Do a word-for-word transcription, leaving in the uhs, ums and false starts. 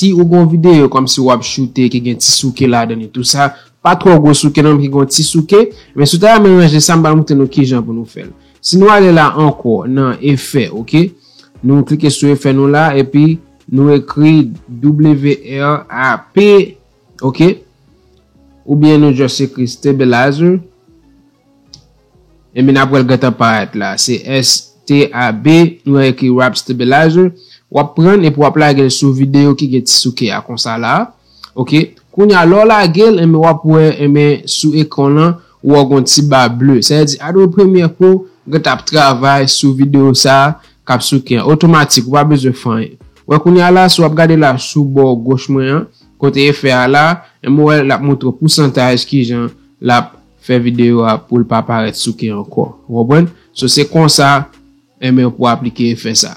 Si ou gon videyo kòmsi w ap choute ki gen ti souke ladan li tou sa, pa twò gwo souke non, ki gon ti souke, men si w ta renmen ranje sa, m pral montre nou kijan pou nou fè l. Si nou ale la ankò nan efè, oke? Nou klike sou efè nou la, epi nou ekri W R A P, oke? Oubyen nou just ekri stabilizer. Epi n ap wè l gentan parèt la. Se S T A B, nou ekri wrap stabilizer. W ap pran epi w ap lage l sou videyo ki gen ti souke a konsa la. Oke. Kounye a, lè w lage l, enben w ap wè, enben sou ekran lan, ou wè gon ti ba ble. Sa vle di, Adobe Premiere Pro gentan ap travay sou videyo sa a k ap souke an otomatik, ou pa bezwen fè anyen. Wè kounye a la, si w ap gade la sou bò goch mwen an, kote efè a la, enben w wè l ap montre w pousantaj kijan l ap fè videyo a pou l pa parèt souke ankò. Ou konprann? So se konsa, enben pou aplike efè sa.